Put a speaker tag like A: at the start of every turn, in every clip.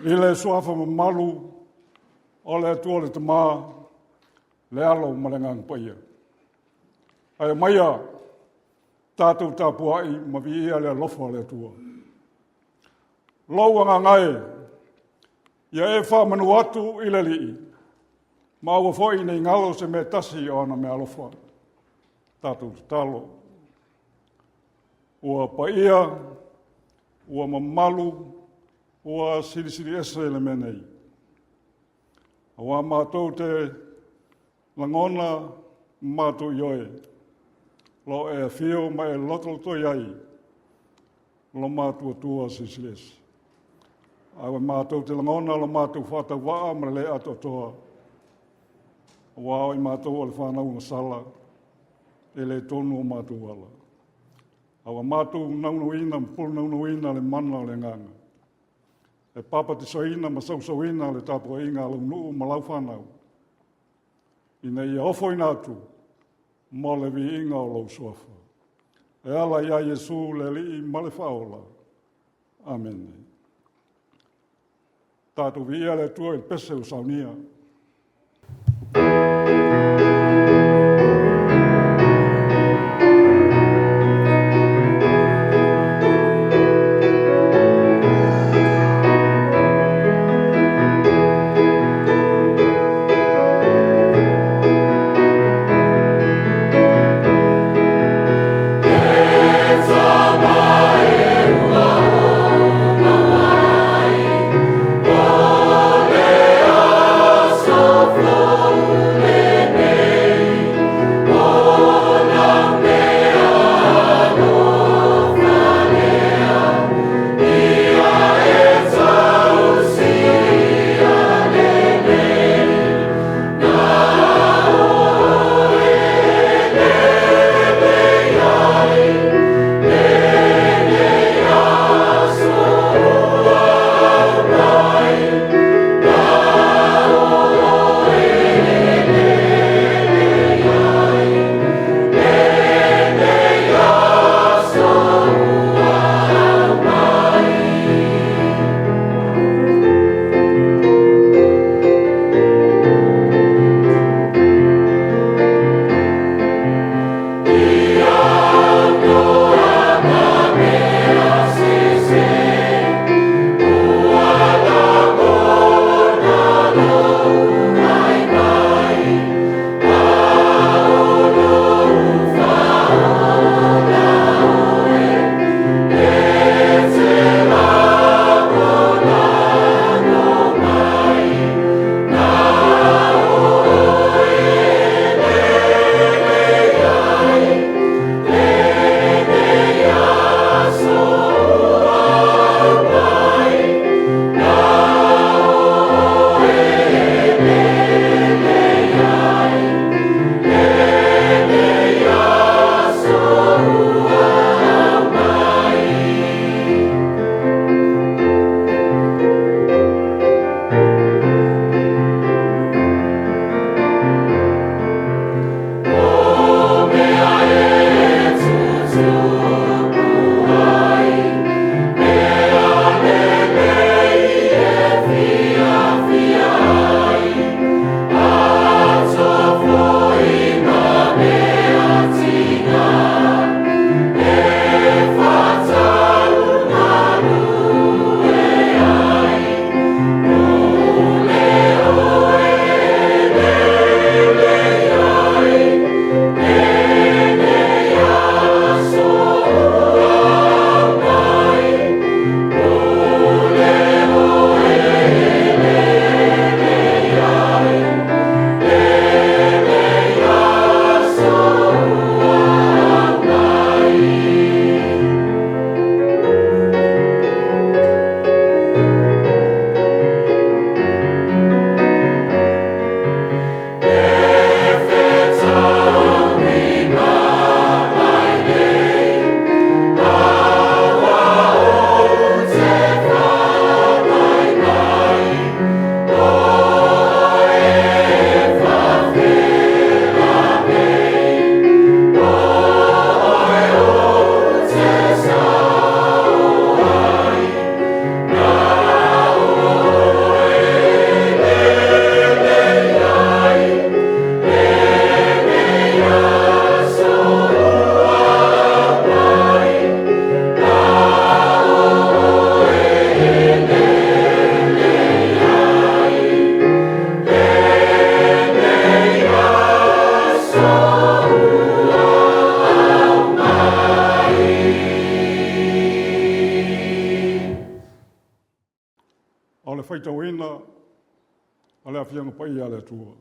A: I le suafa mamalu o le Atua le Tama, le Alo ma le Agaga Paia. Ae aumaia tatou tapuai ma viia le alofa o le Atua. Lou agaga e, ia e faamanu atu i le Alii, ma aua foi ne i galo se mea e tasi o ana meaalofa. Tatou tatalo. Ua paia, ua mamalu, ua silisili ese le mea nei. Aua matou te lagona ma matou ioe, lo e afio ma e lotolotoi ai lo matuatua silisili ese. Ae matou te lagona lo matou faatauvaa ma le le atoatoa, aua o i matou o le fanau agasala, e le tonu o matou ala. A ua matou naunauina ma pulunaunauna le mana o le Agaga, e papatisoina ma sausauina le tapuaiga a lau nuu ma lau fanau, ina ia ofoina atu mo le viiga o lou suafa. E ala ia Iesu le Alii ma le Faaola. Amene. Tatou viia le Atua i le pese ua saunia. o le faitauina o le Afioga Paia a le Atua.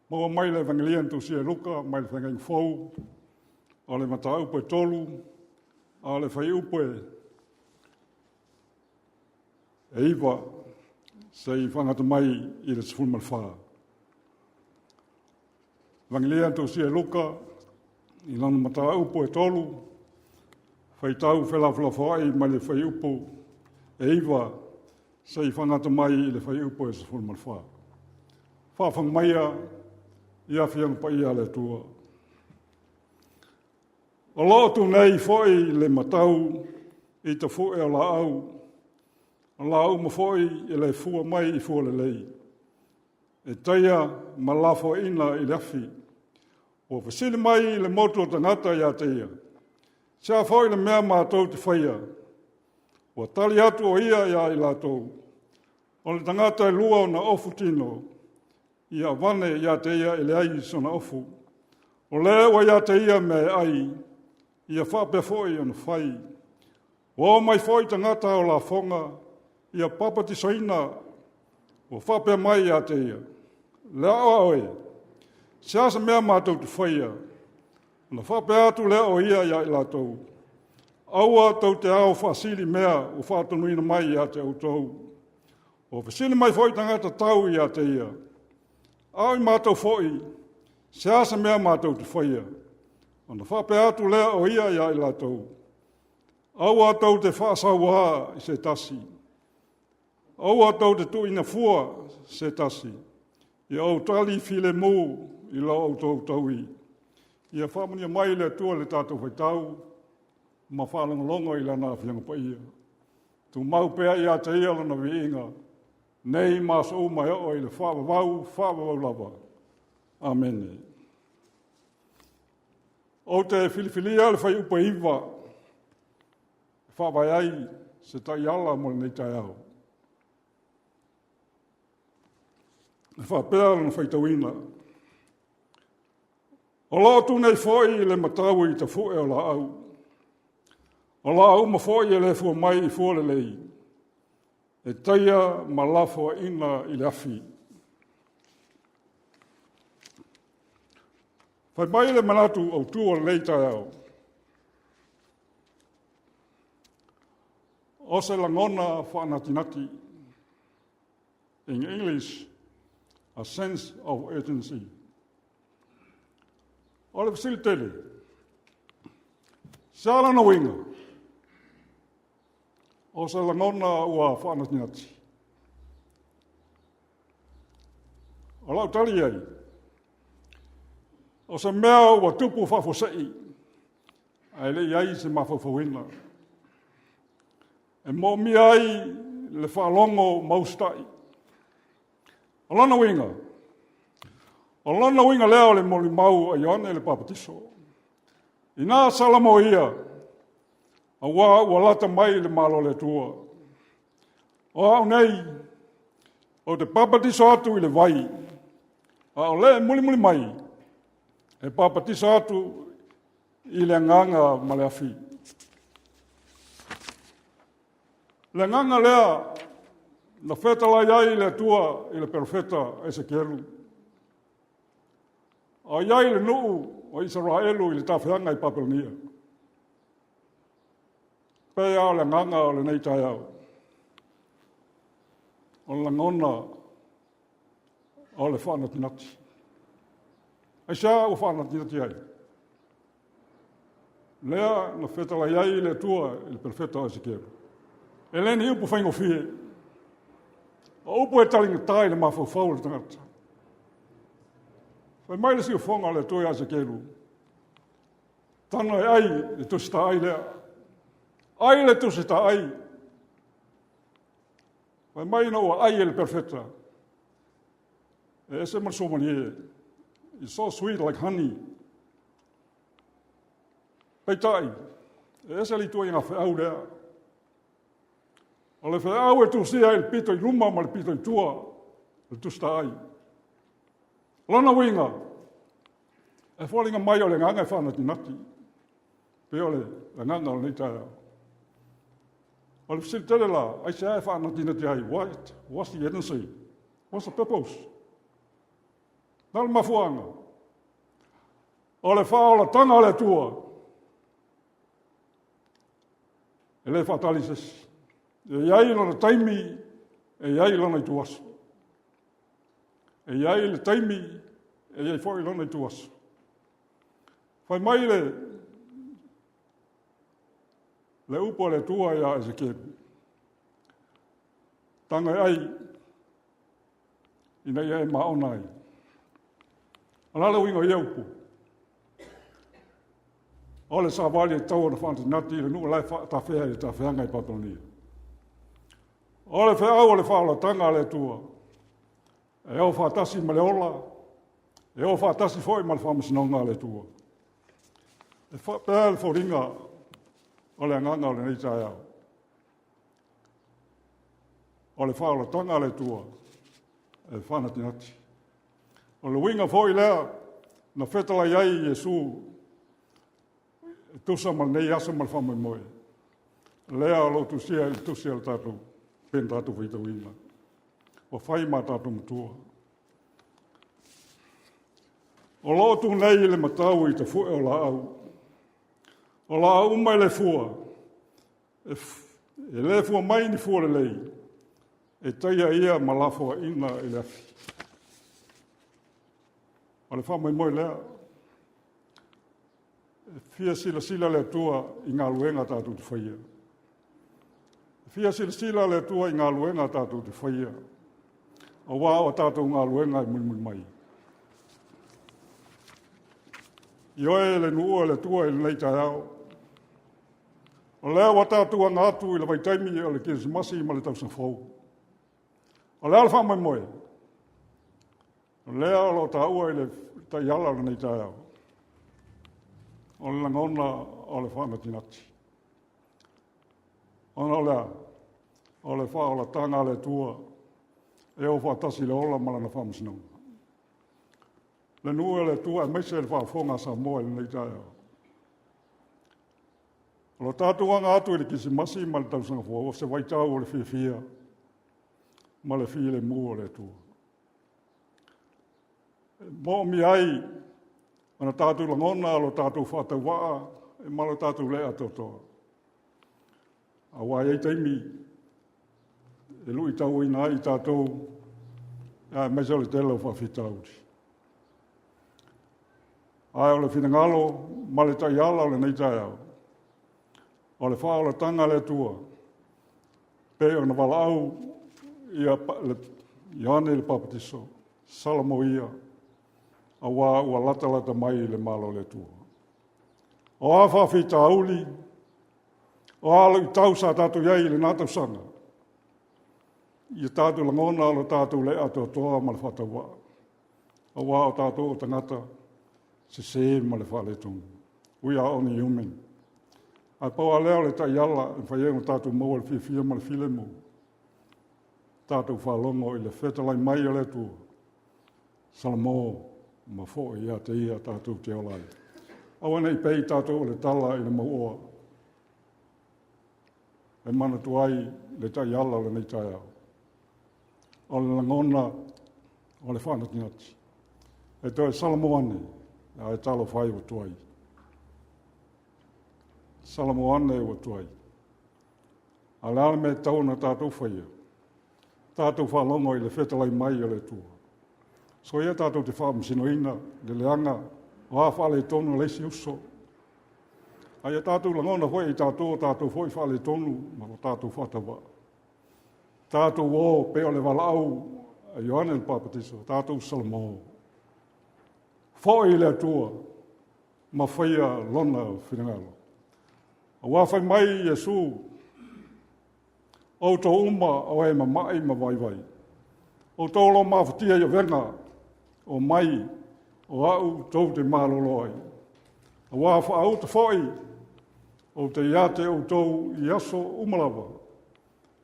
A: Maua mai le Evagelia na tusia e Luka mai le Feagaiga Fou, o le mataupu e 3, a o le fuaiupu e 9 seia faagata mai i le 14. Evagelia na tusia e Luka i lana mataupu e 3, faitau felafolafoai mai le fuaiupu e 9 seia faagata mai i le fuaiupu e 14. Faafofoga maia i Afioga Paia a le Atua. O lo o tu nei foi le matau i tafue o laau, o laau uma foi e le fua mai i fua lelei, e taia ma lafoaiina i le afi. Ua fesili mai le motu o tagata ia te ia, se a foi le mea matou te faia? Ua tali atu o ia ia i latou, o le tagata e lua ona ofu tino, ia avane ia te ia e leai sona ofu. O le ua ia te ia mea e ai, ia faapea foi ona fai. Ua omai foi tagata ao lafoga, ia papatisoina, ua faapea mai ia te ia, le aoa oe, se a se mea matou te faia? Ona faapea atu lea o ia ia i latou, aua tou te ao faasili mea ua faatonuina mai ia te outou. Ua fesili mai foi tagata tau ia te ia, a o i matou foi, se a se mea matou te faia? Ona faapea atu lea o ia ia i latou, aua tou te faasauā i se tasi, aua tou te tuuina fua se tasi, ia ou tali filemu i lo outou taui. Ia faamanuia mai le Atua i le tatou faitau ma faalogologo i Lana Afioga Paia. Tumau pea ia te Ia Lona viiga, nei ma aso uma e oo i le faavavau, faavavau lava. Amene. Ou te filifilia le fuaiupu e 9 e faavae ai se taiala mo lenei taeao. E faapea lona faitauina. O lo o tu nei foi le matau i tafue o laau. O laau uma foi e le fua mai i fua lelei, e taia ma lafoaiina i le afi. Fai mai le manatu autu o lenei taeao, o se lagona faanatinati. In English, a sense of urgency. O le fesili tele, se a lona uiga? O se lagona ua faanatinati. O lau tali i ai, o se mea ua tupu faafuasei, ae le i i ai se mafaufauina. E moomia ai le faalogo ma usitai. O lona uiga, o lona uiga lea o le molimau a Ioane le Papatiso. Ina salamo ia, aua ua lata mai le Malo o le Atua. O au nei, ou te papatiso atu i le vai, a o le mulimuli mai, e papatiso atu i le agaga ma le afi. Le agaga lea na fetalai ai le Atua i le perofeta Esekielu. A i ai le nuu o Isaraelu i le tafeaga i Papelonia. Pei lava o le agaga o lenei taeao, o le lagona o le faanatinati. Aisea ua faanatinati ai? Lea na fetalai ai le Atua i le perofeta o Esekielu. E le ni upu faigofie. O upu e taligata i le mafaufau o le tagata. Fai mai le siufofoga o le Atua ia Esekielu, tana e ai le tusi taai lea. Ai le tusi taai. Fai mai ina ua ai e le perofeta, e ese ma le suamalie. It's so sweet like honey. Peitai, e ese le ituaiga feau lea. O le feau e tusia i le pito i luma ma le pito i tua, o le tusi taai. O lona uiga, e foliga mai o le agaga e faanatinati, pei o le agaga o lenei taeao. O le fesili tele la, aisea e faanatinati ai? What? What's the urgency? What's the purpose? Na le mafuaaga. O le faaolatanga o le Atua, e le faatali se isi. E i ai lona taimi, e i ai lona ituaso. E i ai le taimi, e i ai foi lona ituaso. Fai mai le le upu a le Atua ia Esekielu, taga e ai ina ia e maona ai. O le a le uiga o ia upu? O le savali e tatau ona faanatinati i le nuu la e tafea i le tafeaga i Papelonia. O le feau o le faaolataga a le Atua, e o faatasi ma le ola, e o faatasi foi ma le faamasinoga a le Atua. E faapea le foliga o le agaga o lenei taeao. O le faaolataga a le Atua e faanatinati. O le uiga foi lea na fetalai ai Iesu e tusa ma lenei aso ma le faamoemoe. Lea o lo o tusia i le tusi a le tatou pei ona tatou faitauina. Ua fai ma tatou matua. O lo o tu nei le matau i tafue o laau. O laau uma e le fua, e, e le fua mai ni fua lelei, e taia ia ma lafoaina i le afi. O le faamoemoe lea, e fia silasila le Atua i galuega tatou te faia. E fia silasila le Atua i galuega tatou te faia, aua o a tatou galuega e mulimuli mai. Ioe le nuu o le Atua i lenei taeao. O lea ua tatou aga atu i le vaitaimi o le Kerisimasi ma le tausaga fou. O le a le faamoemoe? O lea o lo o taua i le taiala o lenei taeao, o le lagona o le faanatinati. Ona o le a? O le faaolataga a le Atua e o faatasi le ola ma lana faamasinoga. Le nuu e le Atua aemaise le faafofoga a Samoa i lenei taeao. O lo tatou aga atu i le Kerisimasi ma le tausaga fou, o se vaitau o le fiafia ma le filemu o le Atua. E moomia ai ona tatou lagona lo tatou faatauvaa ma lo tatou le atoatoa. Aua e i ai taimi e luitauina ai i tatou, aemaise o le tele o faafitauli. Ae o le finagalo ma le taiala o lenei taeao, o le faaolataga a le Atua, pei ona valaau ia Ioane le Papatiso, Salamo ia, aua ua latalata mai le Malo o le Atua. O a faafitauli, o a luitau sa tatou i ai i lena tausaga, ia tatou lagona lo tatou le atoatoa ma le faatauvaa, aua o tatou o tagata sese ma le faaletonu. We are only human. Ae pau lava lea o le taiala e mafai ai ona tatou maua le fiafia ma le filemu. Tatou faalogo i le fetalai mai o le Atua, Salamo ma foi ia te ia tatou te ola ai. Aua ne i pei tatou o le tala i le mauoa e manatua ai le taiala o lenei taeao. O le lagona o le faanatinati. E toe Salamo ane, ae talofa ai ua tuai. Salamo ane ua tuai. A o le a le mea e tatau ona tatou faia? Tatou faalogo i le fetalai mai o le Atua. Soia tatou te faamasinoina le leaga o a faaletonu o le isi uso. A ia tatou lagona foi e tatou o tatou foi faaletonu ma o tatou faatauvaa. Tatou o pei o le valaau a Ioane le Papatiso, tatou Salamo. Foi i le Atua ma faia lona finagalo. Aua fai mai Iesu, outou uma o e mamai ma vaivai, outou o lo o mafatia i avega, omai o au tou te malolo ai. Aua faauta foi ou te ia te outou i aso uma lava,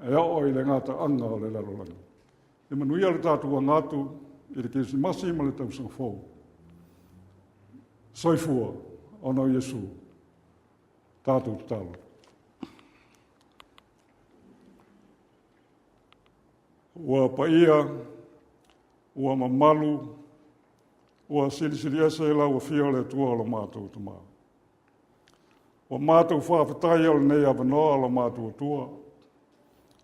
A: e oo i le gataaga o le lalolagi. E manuia le tatou aga atu i le Kerisimasi ma le tausaga fou. Soifua ona o Iesu. Tatou tatalo. Ua paia, ua mamalu, ua silisili ese lau afio o le Atua o lo matou Tama. Ua matou faafetai o lenei avanoa o lo matou Atua,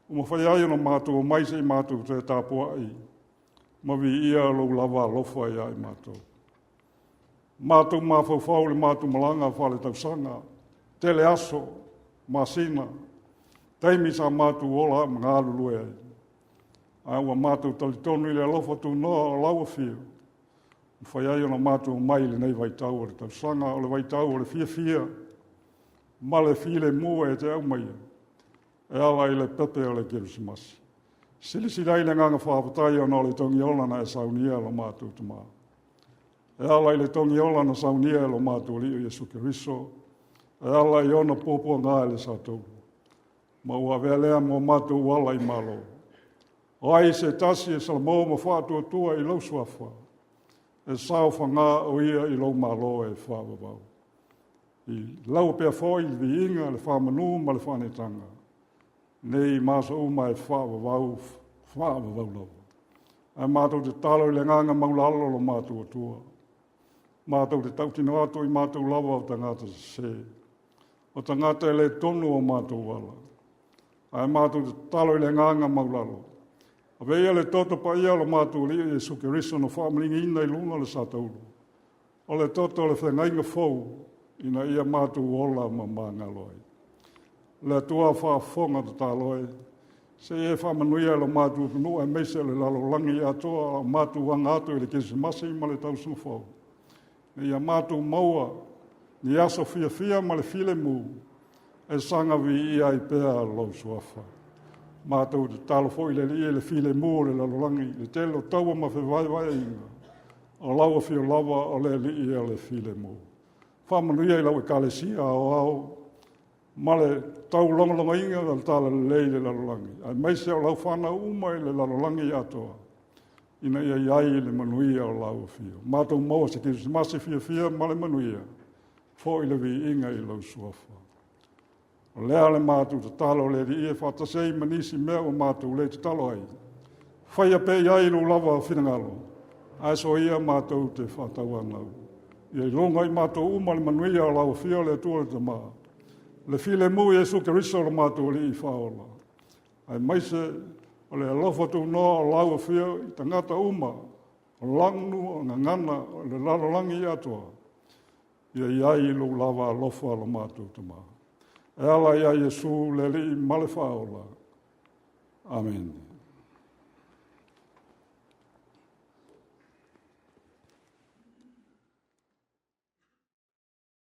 A: ua mafai ai ona matou omai se i matou toe tapuai ma viia lou lava alofa ia i matou. Matou mafaufau i le matou malaga faaletausaga, tele aso, masina, taimi sa matou ola ma galulue ai, ae ua matou talitonu i le alofa tunoa o lau Afio, mafai ai ona matou omai i lenei vaitau o le tausaga, o le vaitau o le fiafia ma le filemu e te aumaia e ala i le pepe o le Kerisimasi. Silasila ai le agaga faafetai ona o le togiola na e saunia e lo matou Tama. E ala i le togiola na saunia e lo matou Alii o Iesu Keriso, e ala i ona puapuaga i le satauro, ma ua avea lea ma o matou ala i Malo. O ai se tasi e salamo ma faatuatua i lou suafa, e saofaga o ia i lou Malo e faavavau. I lau pea foi le viiga, le faamanu ma le faaneetaga, nei ma aso uma e faavavau, faavavau lava. Ae matou te tatalo i le agaga maualalo o lo matou Atua, matou te tautino atu i matou lava o tagata sese, o tagata e le tonu o matou ala, ae matou te tatalo i le agaga maualalo, ave ia le toto paia o lo matou Alii Iesu Keriso na faamaligiina i luga o le satauro, o le toto o le feagaiga fou, ina ia matou ola ma magalo ai. Le Atua faafofoga tatalo e, se i e faamanuia i lo matou atunuu aemaise o le lalolagi atoa a o matou aga atu i le Kerisimasi ma le tausaga fou, ina ia matou maua ni aso fiafia ma le filemu e saga viia ai pea lou suafa. Matou tatalo foi i le Alii i le filemu o le lalolagi, le tele o taua ma fevaevaeaiga, o lau afio lava o le Alii o le filemu. Faamanuia i lau Ekalesia Aoao ma le taulogologoina o le Talalelei i le lalolagi, aemaise o lau fanau uma i le lalolagi atoa, ina ia i ai le manuia o lau afio. Matou maua se Kerisimasi fiafia ma le manuia, foi le viiga i lou suafa. O lea le matou tatalo le Alii e faatasi ai ma nisi mea ua matou le tatalo ai. Faia pea i ai lou lava finagalo, ae soia matou te faatauanau. Ia iloga i matou uma le manuia o lau afio le Atua le Tama, le filemu i Iesu Keriso lo matou Alii Faaola, aemaise o le alofa tunoa o lau afio i tagata uma, o lanu o gagana o le lalolagi atoa, ia i ai lou lava alofa lo matou Tama. E ala ia Iesu le Alii ma le Faaola. Amene.